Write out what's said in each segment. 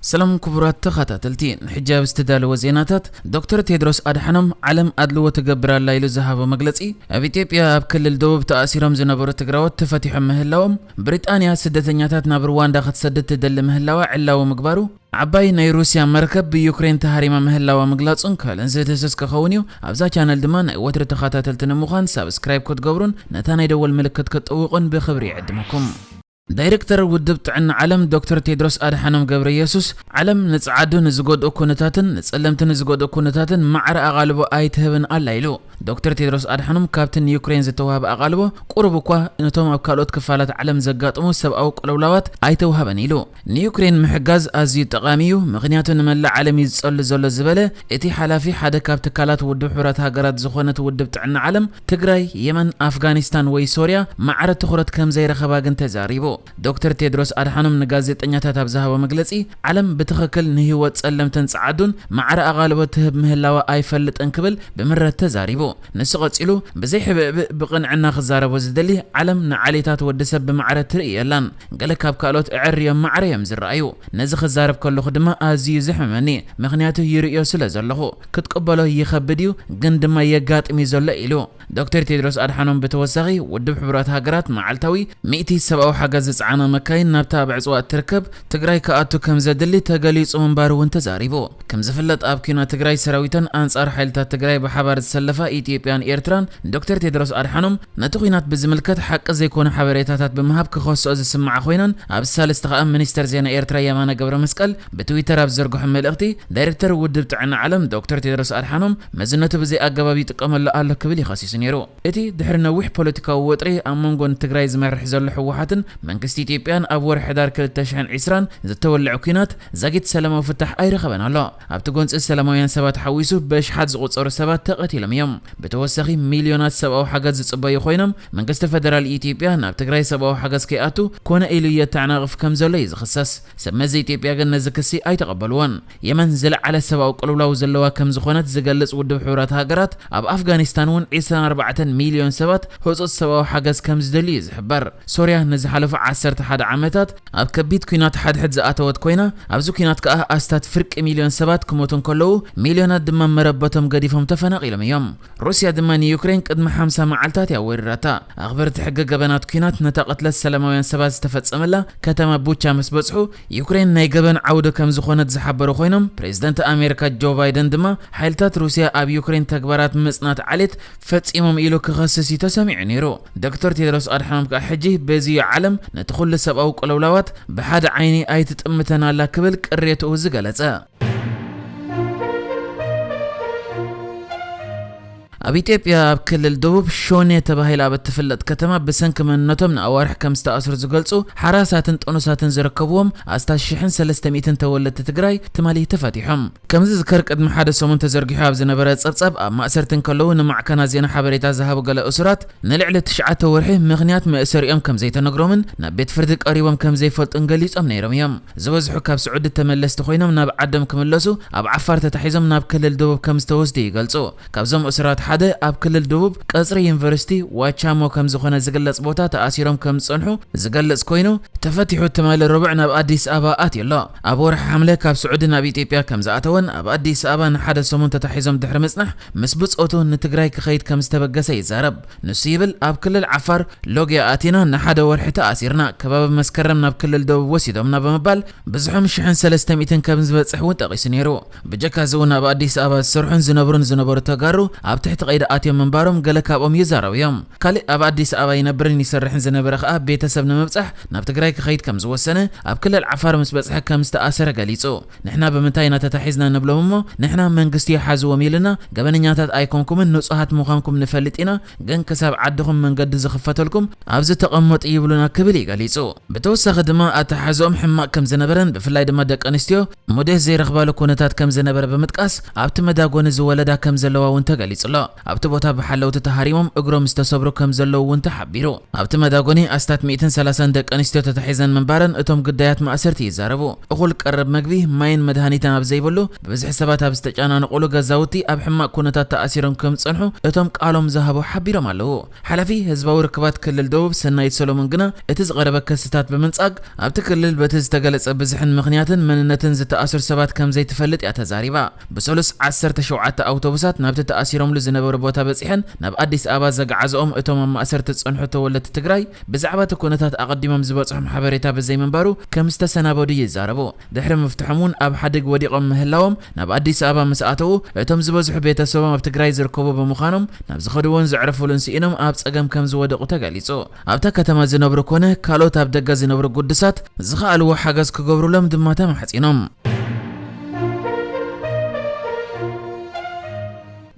ሰላም ክቡራት ተኸታተልቲ፣ ንሕጂ ኣብ ዝተዳለወ ዜናታት፣ ዶክተር ቴድሮስ ኣድሓኖም ዓለም ኣድልዎ ትገብር ኣላ ኢሉ ዝሃቦ መግለጺ፣ ኣብ ኢትዮጵያ ኣብ ክልል ደቡብ ተኣሲሮም ዝነበሩ ትግራዎት ተፈቲሖም ምህላዎም፣ ብሪጣንያ ስደተኛታት ናብ ሩዋንዳ ክትሰድድ ትደሊ ምህላዋ ዕላዊ ምግባሩ፣ ዓባይ ናይ ሩስያ መርከብ ብዩክሬን ተሃሪማ ምህላዋ ምግላጹን ካልእን ዝድህስስ ክኸውን እዩ። ኣብዛ ቻነል ድማ ናይ ወትሪ ተኸታተልቲ ንምዃን ሳብስክራይብ ክትገብሩን ነታ ናይ ደወል ምልክት ክትጥውቑን ብኽብሪ ይዕድመኩም። ዳይሬክተር ውድብ ጥዕና ዓለም ዶክተር ቴድሮስ ኣድሓኖም ገብረ ኢየሱስ፣ ዓለም ንጸዓዱ ንዝጎድኡ ኩነታትን ንጸለምቲ ንዝጎድኡ ኩነታትን ማዕረ ኣቓልቦ ኣይትህብን ኣላ ኢሉ። ዶክተር ቴድሮስ ኣድሓኖም ካብቲ ንዩክሬን ዝተዋህበ ኣቓልቦ ቁሩብ እኳ ነቶም ኣብ ካልኦት ክፋላት ዓለም ዘጋጥሙ ሰብኣዊ ቅልውላዋት ኣይተዋህበን ኢሉ። ንዩክሬን ምሕጋዝ ኣዝዩ ጠቓሚ እዩ፣ ምኽንያቱ ንመላእ ዓለም እዩ ዝጸሉ ዘሎ ዝበለ እቲ ሓላፊ፣ ሓደ ካብ ትካላት ውድብ ሕቡራት ሃገራት ዝኾነት ውድብ ጥዕና ዓለም፣ ትግራይ፣ የመን፣ ኣፍጋኒስታን ወይ ሶርያ ማዕረ ትኹረት ከም ዘይረኸባ ግን ተዛሪቡ። ዶክተር ቴድሮስ ኣድሓኖም ንጋዜጠኛታት ኣብ ዝሃቦ መግለጺ፣ ዓለም ብትኽክል ንህይወት ጸለምትን ጸዓዱን ማዕረ ኣቓልቦ ትህብ ምህላዋ ኣይፈልጥን ክብል ብምረት ተዛሪቡ። ንሱ ቀጺሉ፣ ብዘይ ሕብእብእ ብቕንዕና ክዛረቦ ዝደሊ፣ ዓለም ንዓሌታት ወዲ ሰብ ብማዕረ ትርኢ የላን። ገለ ካብ ካልኦት ኣዐርዮም ማዕረ እዮም ዝረኣዩ። ነዚ ክዛረብ ከለኹ ድማ ኣዝዩ ዘሕምመኒ፣ ምኽንያቱ ይርእዮ ስለ ዘለኹ። ክትቅበሎ ይኸብድ እዩ፣ ግን ድማ የጋጥም እዩ ዘሎ ኢሉ። ዶክተር ቴድሮስ ኣድሓኖም ብተወሳኺ፣ ውድብ ሕቡራት ሃገራት መዓልታዊ ሚእቲ ሰብኣዊ ሓገዝ ዝጸዓና መካይን ናብታ ኣብ ዕጽዋ እትርከብ ትግራይ ክኣቱ ከም ዘድሊ ተገሊጹ ምንባሩ እውን ተዛሪቡ። ከም ዝፍለጥ፣ ኣብ ኲናት ትግራይ ሰራዊተን ኣንጻር ሓይልታት ትግራይ ብሓባር ዝሰለፋ ኢትዮጵያን ኤርትራን፣ ዶክተር ቴድሮስ ኣድሓኖም ነቲ ኲናት ብዝምልከት ሓቂ ዘይኮኑ ሓበሬታታት ብምሃብ ክኸስኦ ዝስምዓ ኮይነን፣ ኣብ ሳልስቲ ከኣ ሚኒስተር ዜና ኤርትራ የማነ ገብረ መስቀል ብትዊተር ኣብ ዝዘርግሖ መልእኽቲ፣ ዳይሬክተር ውድብ ጥዕና ዓለም ዶክተር ቴድሮስ ኣድሓኖም መዝነቱ ብዘይ ኣገባብ ይጥቀመሉ ኣሎ ክብል እዩ ከሲሱ ነይሩ። እቲ ድሕሪ ነዊሕ ፖለቲካዊ ወጥሪ ኣብ መንጎ ንትግራይ ዝመርሕ ዘሎ ህወሓትን መንግስቲ ኢትዮጵያን ኣብ ወርሒ ሕዳር ክልተ ሽሕን ዕስራን ዝተወልዐ ኲናት ዛጊት ሰላማዊ ፍታሕ ኣይረኸበን ኣሎ። ኣብቲ ጎንፂ ሰላማውያን ሰባት ሓዊሱ በሽሓት ዝቑጸሩ ሰባት ተቐቲሎም እዮም። ብተወሳኺ ሚልዮናት ሰብኣዊ ሓገዝ ዝጽበዩ ኮይኖም፣ መንግስቲ ፈደራል ኢትዮጵያ ናብ ትግራይ ሰብኣዊ ሓገዝ ከይኣቱ ኮነ ኢሉ የተዓናቕፍ ከም ዘሎ እዩ ዝኽሰስ። ሰብ መዚ ኢትዮጵያ ግን ነዚ ክሲ ኣይተቐበልዎን። የመን ዝለዓለ ሰብኣዊ ቅልውላው ዘለዋ ከም ዝኾነት ዝገልጽ ውድብ ሕቡራት ሃገራት፣ ኣብ ኣፍጋኒስታን እውን ዕስራን ኣርባዕተን ሚልዮን ሰባት ህጹጽ ሰብኣዊ ሓገዝ ከም ዝደልዩ እዩ ዝሕበር። ሶርያ ንዝሓለፉ ዓሰርተ ሓደ ዓመታት ኣብ ከቢድ ኲናት ሓድሕድ ዝኣተወት ኮይና፣ ኣብዚ ኲናት ከኣ ኣስታት ፍርቂ ሚልዮን ሰባት ክሞቱ እንከለዉ፣ ሚልዮናት ድማ መረበቶም ገዲፎም ተፈናቒሎም እዮም። ሩስያ ድማ ንዩክሬን ቅድሚ ሓምሳ መዓልታት እያ ወሪራታ። ኣኽበርቲ ሕጊ ገበናት ኲናት ነታ ቅትለት ሰላማውያን ሰባት ዝተፈጸመላ ከተማ ቡቻ ምስ በጽሑ፣ ዩክሬን ናይ ገበን ዓውዲ ከም ዝኾነት ዝሓበሩ ኮይኖም፣ ፕሬዝደንት ኣሜሪካ ጆ ባይደን ድማ ሓይልታት ሩስያ ኣብ ዩክሬን ተግባራት ምጽናት ዓሌት ፈጺሞም ኢሉ ክኸስስ እዩ ተሰሚዑ ነይሩ። ዶክተር ቴድሮስ ኣድሓኖም ከኣ ሕጂ በዚ እዩ ዓለም ነቲ ኩሉ ሰብኣዊ ቅልውላዋት ብሓደ ዓይኒ ኣይትጥምተን ኣላ ክብል ቅሬትኡ ዝገለጸ። ኣብ ኢትዮጵያ ኣብ ክልል ደቡብ ሾኔ ተባሂላ ኣብ እትፍለጥ ከተማ ብሰንኪ መንነቶም ንኣዋርሕ ከም ዝተኣስሩ ዝገልጹ ሓራሳትን ጥኑሳትን ዝርከብዎም ኣስታት ሽሕን ሰለስተ ሚእትን ተወለድቲ ትግራይ ትማሊ ተፈቲሖም። ከም ዝዝከር ቅድሚ ሓደ ሰሙን ተዘርጊሑ ኣብ ዝነበረ ጸብጻብ ኣብ ማእሰርቲ እንከለዉ ንማዕከናት ዜና ሓበሬታ ዝሃቡ ገለ እሱራት ንልዕሊ ትሽዓተ ወርሒ ምኽንያት መእሰሪኦም ከም ዘይተነግሮምን ናብ ቤት ፍርዲ ቀሪቦም ከም ዘይፈልጡን ገሊጾም ነይሮም እዮም። ዝበዝሑ ካብ ስዑዲ ተመለስቲ ኮይኖም ናብ ዓዶም ክምለሱ ኣብ ዓፋር ተታሒዞም ናብ ክልል ደቡብ ከም ዝተወስዱ ይገልጹ። ካብዞም እሱራት ሓደ ኣብ ክልል ደቡብ ቀጽሪ ዩኒቨርሲቲ ዋቻሞ ከም ዝኾነ ዝግለጽ ቦታ ተኣሲሮም ከም ዝጸንሑ ዝገልጽ ኮይኑ፣ ተፈቲሑ ትማሊ ረቡዕ ናብ ኣዲስ ኣበባ ኣትዩ ኣሎ። ኣብ ወርሒ ሓምለ ካብ ስዑዲ ናብ ኢትዮጵያ ከም ዝኣተወን ኣብ ኣዲስ ኣበባ ንሓደ ሰሙን ተታሒዞም ድሕሪ ምጽናሕ ምስ ብጾቱ ንትግራይ ክኸይድ ከም ዝተበገሰ ይዛረብ። ንሱ ይብል፣ ኣብ ክልል ዓፋር ሎጊያ ኣቲና ንሓደ ወርሒ ተኣሲርና፣ ከባቢ መስከረም ናብ ክልል ደቡብ ወሲዶምና ብምባል ብዝሖም ሽሕን ሰለስተ ሚእትን ከም ዝበጽሕ እውን ጠቒሱ ነይሩ። ብጀካ እዚ እውን ኣብ ኣዲስ ኣበባ ዝሰርሑን ዝነብሩን ዝነበሩ ተጋሩ ኣብ ትሕቲ ቀይዲ ኣትዮም ምንባሮም ገለ ካብኦም ይዛረቡ እዮም። ካሊእ ኣብ ኣዲስ ኣበባ ይነብርን ይሰርሕን ዝነበረ ከኣ ቤተሰብ ንምብጻሕ ናብ ትግራይ ክኸይድ ከም ዝወሰነ፣ ኣብ ክልል ዓፋር ምስ በጽሐ ከም ዝተኣሰረ ገሊጹ። ንሕና ብምንታይ ኢና ተታሒዝና ንብሎም እሞ፣ ንሕና መንግስቲ ይሓዝዎም ኢልና፣ ገበነኛታት ኣይኮንኩምን፣ ንጹሃት ምዃንኩም ንፈልጥ ኢና፣ ግን ክሳብ ዓድኹም መንገዲ ዝኽፈተልኩም ኣብዚ ተቐመጡ ይብሉና ክብል እዩ ገሊጹ። ብተወሳኺ ድማ ኣተሓሕዝኦም ሕማቕ ከም ዝነበረን ብፍላይ ድማ ደቂ ኣንስትዮ ሞዴስ ዘይረኽባሉ ኩነታት ከም ዝነበረ ብምጥቃስ ኣብቲ መዳጎኒ ዝወለዳ ከም ዘለዋ እውን ተገሊጹ ኣሎ። ኣብቲ ቦታ ብሓለውቲ ተሃሪሞም እግሮም ዝተሰብሩ ከም ዘለዉ እውን ተሓቢሩ። ኣብቲ መዳጎኒ ኣስታት ሚእትን ሰላሳን ደቂ ኣንስትዮ ተታሒዘን ምንባረን እቶም ግዳያት ማእሰርቲ ይዛረቡ። እኹል ቀረብ መግቢ፣ ማይን መድሃኒትን ኣብ ዘይብሉ፣ ብብዝሒ ሰባት ኣብ ዝተጨናነቑሉ ገዛውቲ ኣብ ሕማቕ ኩነታት ተኣሲሮም ከም ዝጸንሑ እቶም ቃሎም ዝሃቡ ሓቢሮም ኣለዉ። ሓላፊ ህዝባዊ ርክባት ክልል ደቡብ ሰናይት ሰሎሞን ግና እቲ ዝቐረበ ክስታት ብምንጻግ ኣብቲ ክልል በቲ ዝተገለጸ ብዝሕን ምኽንያትን መንነትን ዝተኣስሩ ሰባት ከም ዘይትፈልጥ እያ ተዛሪባ። ብሰሉስ ዓሰርተ ሸውዓተ ኣውቶቡሳት ናብቲ ተኣሲሮምሉ ዝነበሩ ቦታ በጺሐን ናብ ኣዲስ ኣበባ ዘገዓዝኦም እቶም ኣብ ማእሰርቲ ዝጸንሑ ተወለድቲ ትግራይ ብዛዕባ እቲ ኩነታት ኣቐዲሞም ዝበጽሖም ሓበሬታ ብዘይምንባሩ ከም ዝተሰናበዱ ይዛረቡ። ድሕሪ ምፍትሖም እውን ኣብ ሓድግ ወዲቖም ምህላዎም ናብ ኣዲስ ኣበባ ምስ ኣተዉ እቶም ዝበዝሑ ቤተሰቦም ኣብ ትግራይ ዝርከቡ ብምዃኖም ናብ ዝኸድዎን ዘዕርፉሉን ስኢኖም ኣብ ጸገም ከም ዝወደቑ ተገሊጹ። ኣብታ ከተማ ዝነብሩ ኮነ ካልኦት ኣብ ደገ ዝነብሩ ግዱሳት ዝኸኣልዎ ሓገዝ ክገብሩሎም ድማ ተማሕጺኖም።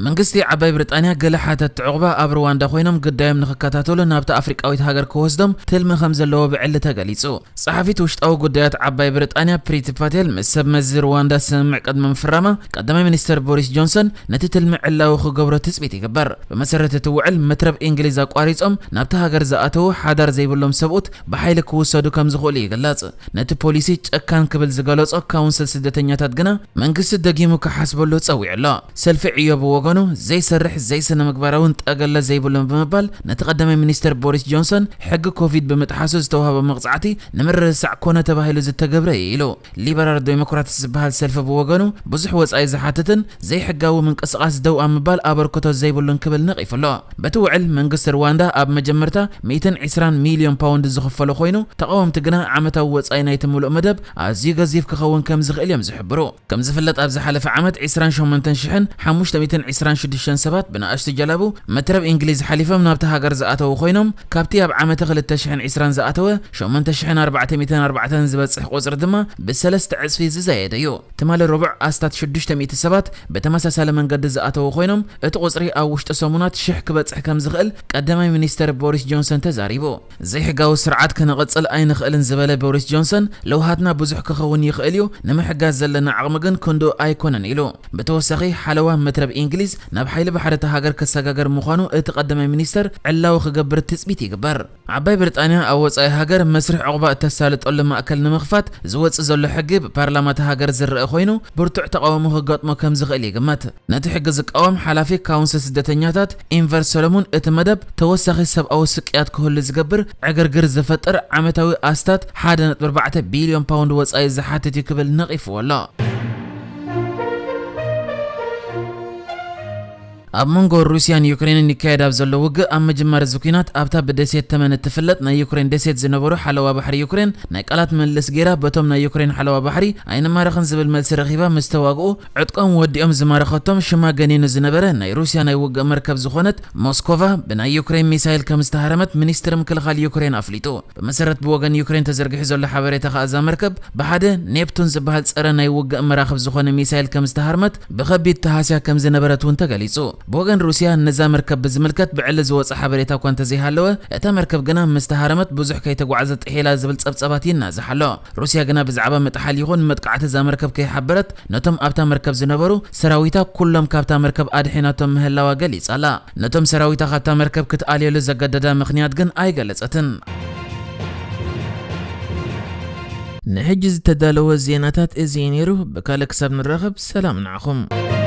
መንግስቲ ዓባይ ብሪጣንያ ገለ ሓተትቲ ዑቕባ ኣብ ሩዋንዳ ኮይኖም ግዳዮም ንኽከታተሉ ናብታ ኣፍሪቃዊት ሃገር ክወስዶም ትልሚ ከም ዘለዎ ብዕሊ ተገሊጹ። ጸሓፊት ውሽጣዊ ጉዳያት ዓባይ ብሪጣንያ ፕሪቲ ፓቴል ምስ ሰብ መዚ ሩዋንዳ ስምምዕ ቅድሚ ምፍራማ ቀዳማይ ሚኒስተር ቦሪስ ጆንሰን ነቲ ትልሚ ዕላዊ ክገብሮ ትጽቢት ይግበር። ብመሰረት እቲ ውዕል መትረብ እንግሊዝ ኣቋሪጾም ናብታ ሃገር ዝኣተዉ ሓዳር ዘይብሎም ሰብኡት ብሓይሊ ክውሰዱ ከም ዝኽእሉ ይግለጽ። ነቲ ፖሊሲ ጨካን ክብል ዝገለጾ ካውንስል ስደተኛታት ግና መንግስቲ ደጊሙ ክሓስበሉ ጸዊዑ ኣሎ። ሰልፊ ዕዮ ብወገኑ ዘይሰርሕ ዘይስነ ምግባራውን ጠገለ ዘይብሉን ብምባል ነቲ ቀዳማይ ሚኒስተር ቦሪስ ጆንሰን ሕጊ ኮቪድ ብምጥሓሱ ዝተዋህቦ መቕጻዕቲ ንምርሳዕ ኮነ ተባሂሉ ዝተገብረ እዩ ኢሉ። ሊበራል ዴሞክራትስ ዝበሃል ሰልፊ ብወገኑ ብዙሕ ወጻኢ ዝሓትትን ዘይሕጋዊ ምንቅስቓስ ደው ኣብ ምባል ኣበርክቶ ዘይብሉን ክብል ነቒፉ ኣሎ። በቲ ውዕል መንግስቲ ሩዋንዳ ኣብ መጀመርታ ሚእትን ዕስራን ሚልዮን ፓውንድ ዝኽፈሎ ኮይኑ ተቓወምቲ ግና ዓመታዊ ወጻኢ ናይቲ ምሉእ መደብ ኣዝዩ ገዚፍ ክኸውን ከም ዝኽእል እዮም ዝሕብሩ። ከም ዝፍለጥ ኣብ ዝሓለፈ ዓመት ዕስራን ሸሞንተን ሽሕን ሓሙሽተ ሚእትን ዕስራን ሽዱሽተን ሰባት ብንኣሽቱ ጀላቡ መትረብ እንግሊዝ ሓሊፎም ናብቲ ሃገር ዝኣተዉ ኮይኖም ካብቲ ኣብ ዓመተ ክልተ ሽሕን ዕስራን ዝኣተወ ሸሞንተ ሽሕን ኣርባዕተ ሚእትን ኣርባዕተን ዝበጽሕ ቁጽሪ ድማ ብሰለስተ ዕጽፊ ዝዘየደ እዩ። ትማሊ ረቡዕ ኣስታት ሽዱሽተ ሚእቲ ሰባት ብተመሳሳሊ መንገዲ ዝኣተዉ ኮይኖም እቲ ቁጽሪ ኣብ ውሽጢ ሰሙናት ሽሕ ክበጽሕ ከም ዝኽእል ቀዳማይ ሚኒስተር ቦሪስ ጆንሰን ተዛሪቡ። ዘይሕጋዊ ስርዓት ክነቐጽል ኣይንኽእልን ዝበለ ቦሪስ ጆንሰን ለውሃትና ብዙሕ ክኸውን ይኽእል እዩ፣ ንምሕጋዝ ዘለና ዓቕሚ ግን ክንድኡ ኣይኮነን ኢሉ። ብተወሳኺ ሓለዋ መትረብ እንግሊዝ ናብ ሓይሊ ባሕሪ እታ ሃገር ክሰጋገር ምዃኑ እቲ ቀዳማይ ሚኒስተር ዕላዊ ክገብር ትጽቢት ይግበር። ዓባይ ብሪጣንያ ኣብ ወጻኢ ሃገር መስርሕ ዑቕባ እተሳልጠሉ ማእከል ንምኽፋት ዝወጽእ ዘሎ ሕጊ ብፓርላማ እታ ሃገር ዝረአ ኮይኑ ብርቱዕ ተቓውሞ ክገጥሞ ከም ዝኽእል ይግመት። ነቲ ሕጊ ዝቃወም ሓላፊ ካውንስል ስደተኛታት ኢንቨር ሰሎሙን እቲ መደብ ተወሳኺ ሰብኣዊ ስቅያት ክህሉ ዝገብር ዕግርግር ዝፈጥር ዓመታዊ ኣስታት ሓደ ነጥቢ ኣርባዕተ ቢልዮን ፓውንድ ወጻኢ ዝሓትት እዩ ክብል ነቒፍዎ ኣሎ። ኣብ መንጎ ሩስያን ዩክሬንን ይካየድ ኣብ ዘሎ ውግእ ኣብ ምጅማር እዚ ኲናት ኣብታ ብደሴት ተመን እትፍለጥ ናይ ዩክሬን ደሴት ዝነበሩ ሓለዋ ባሕሪ ዩክሬን ናይ ቃላት ምልልስ ጌራ በቶም ናይ ዩክሬን ሓለዋ ባሕሪ ኣይንማረኽን ዝብል መልሲ ረኺባ ምስ ተዋግኡ ዕጥቆም ወዲኦም ዝማረኸቶም ሽማ ገኒኑ ዝነበረ ናይ ሩስያ ናይ ውግእ መርከብ ዝኾነት ሞስኮቫ ብናይ ዩክሬን ሚሳይል ከም ዝተሃረመት ሚኒስትሪ ምክልኻል ዩክሬን ኣፍሊጡ። ብመሰረት ብወገን ዩክሬን ተዘርጊሑ ዘሎ ሓበሬታ ከኣ እዛ መርከብ ብሓደ ኔፕቱን ዝበሃል ጸረ ናይ ውግእ መራኽብ ዝኾነ ሚሳይል ከም ዝተሃርመት ብኸቢድ ተሃስያ ከም ዝነበረት እውን ተገሊጹ። ብወገን ሩስያ ነዛ መርከብ ብዝምልከት ብዕሊ ዝወጸ ሓበሬታ እኳ እንተዘይሃለወ እታ መርከብ ግና ምስ ተሃረመት ብዙሕ ከይተጓዕዘት ጥሒላ ዝብል ጸብጸባት ይናዛሕ ኣሎ። ሩስያ ግና ብዛዕባ ምጥሓል ይኹን መጥቃዕቲ እዛ መርከብ ከይሓበረት ነቶም ኣብታ መርከብ ዝነበሩ ሰራዊታ ኩሎም ካብታ መርከብ ኣድሒናቶም ምህላዋ ገሊጻ ኣላ። ነቶም ሰራዊታ ካብታ መርከብ ክትኣልየሉ ዘገደዳ ምኽንያት ግን ኣይገለጸትን። ንሕጂ ዝተዳለወ ዜናታት እዚ እዩ ነይሩ። ብካልእ ክሳብ ንራኸብ ሰላም ንዓኹም።